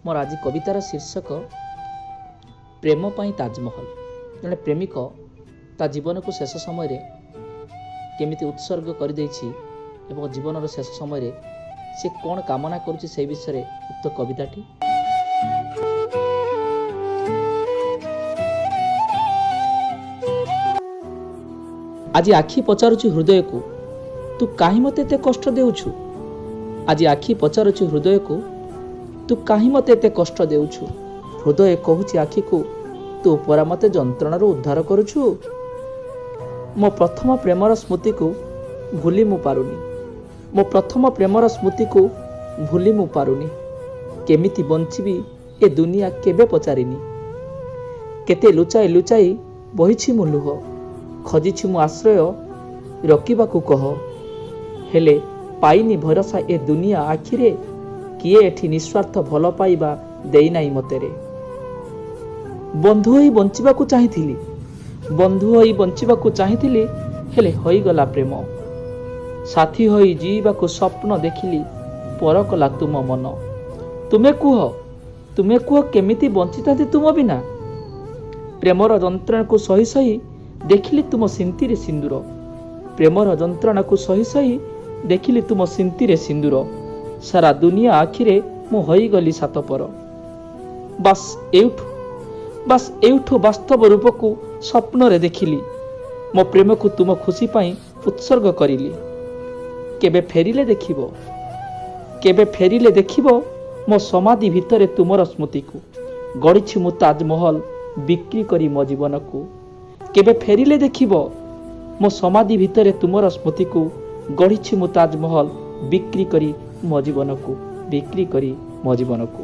ମୋର ଆଜି କବିତାର ଶୀର୍ଷକ ପ୍ରେମ ପାଇଁ ତାଜମହଲ। ଜଣେ ପ୍ରେମିକ ତା ଜୀବନକୁ ଶେଷ ସମୟରେ କେମିତି ଉତ୍ସର୍ଗ କରିଦେଇଛି ଏବଂ ଜୀବନର ଶେଷ ସମୟରେ ସେ କ'ଣ କାମନା କରୁଛି ସେହି ବିଷୟରେ ଉକ୍ତ କବିତାଟି। ଆଜି ଆଖି ପଚାରୁଛି ହୃଦୟକୁ, ତୁ କାହିଁ ମୋତେ ଏତେ କଷ୍ଟ ଦେଉଛୁ? ଆଜି ଆଖି ପଚାରୁଛି ହୃଦୟକୁ, ତୁ କାହିଁ ମୋତେ ଏତେ କଷ୍ଟ ଦେଉଛୁ? ହୃଦୟ କହୁଛି ଆଖିକୁ, ତୁ ପରା ମୋତେ ଯନ୍ତ୍ରଣାରୁ ଉଦ୍ଧାର କରୁଛୁ। ମୋ ପ୍ରଥମ ପ୍ରେମର ସ୍ମୃତିକୁ ଭୁଲି ମୁଁ ପାରୁନି, ମୋ ପ୍ରଥମ ପ୍ରେମର ସ୍ମୃତିକୁ ଭୁଲି ମୁଁ ପାରୁନି। କେମିତି ବଞ୍ଚିବି ଏ ଦୁନିଆ କେବେ ପଚାରିନି। କେତେ ଲୁଚାଇ ଲୁଚାଇ ବହିଛି ମୁଁ ଲୁହ, ଖୋଜିଛି ମୁଁ ଆଶ୍ରୟ ରଖିବାକୁ କହ। ହେଲେ ପାଇନି ଭରସା ଏ ଦୁନିଆ ଆଖିରେ, କିଏ ଏଠି ନିସ୍ୱାର୍ଥ ଭଲ ପାଇବା ଦେଇନାହିଁ ମତେରେ। ବନ୍ଧୁ ହୋଇ ବଞ୍ଚିବାକୁ ଚାହିଁଥିଲି, ବନ୍ଧୁ ହୋଇ ବଞ୍ଚିବାକୁ ଚାହିଁଥିଲି, ହେଲେ ହୋଇଗଲା ପ୍ରେମ। ସାଥୀ ହୋଇ ଜିଇବାକୁ ସ୍ୱପ୍ନ ଦେଖିଲି, ପର କଲା ତୁମ ମନ। ତୁମେ କୁହ, ତୁମେ କୁହ କେମିତି ବଞ୍ଚିଥାନ୍ତି ତୁମ ବିନା? ପ୍ରେମର ଯନ୍ତ୍ରଣାକୁ ସହି ସହି ଦେଖିଲି ତୁମ ସିନ୍ତିରେ ସିନ୍ଦୁର। ପ୍ରେମର ଯନ୍ତ୍ରଣାକୁ ସହି ସହି ଦେଖିଲି ତୁମ ସିନ୍ତିରେ ସିନ୍ଦୁର। ସାରା ଦୁନିଆ ଆଖିରେ ମୁଁ ହୋଇଗଲି ସାତପର। ବାସ୍ ଏଇଠୁ, ବାସ୍ ଏଇଠୁ ବାସ୍ତବ ରୂପକୁ ସ୍ୱପ୍ନରେ ଦେଖିଲି। ମୋ ପ୍ରେମକୁ ତୁମ ଖୁସି ପାଇଁ ଉତ୍ସର୍ଗ କରିଲି। କେବେ ଫେରିଲେ ଦେଖିବ, କେବେ ଫେରିଲେ ଦେଖିବ ମୋ ସମାଧି ଭିତରେ ତୁମର ସ୍ମୃତିକୁ। ଗଢ଼ିଛି ମୁଁ ତାଜମହଲ ବିକ୍ରି କରି ମୋ ଜୀବନକୁ। କେବେ ଫେରିଲେ ଦେଖିବ ମୋ ସମାଧି ଭିତରେ ତୁମର ସ୍ମୃତିକୁ। ଗଢ଼ିଛି ମୁଁ ତାଜମହଲ ବିକ୍ରି କରି ମୋ ଜୀବନକୁ, ବିକ୍ରି କରି ମୋ ଜୀବନକୁ।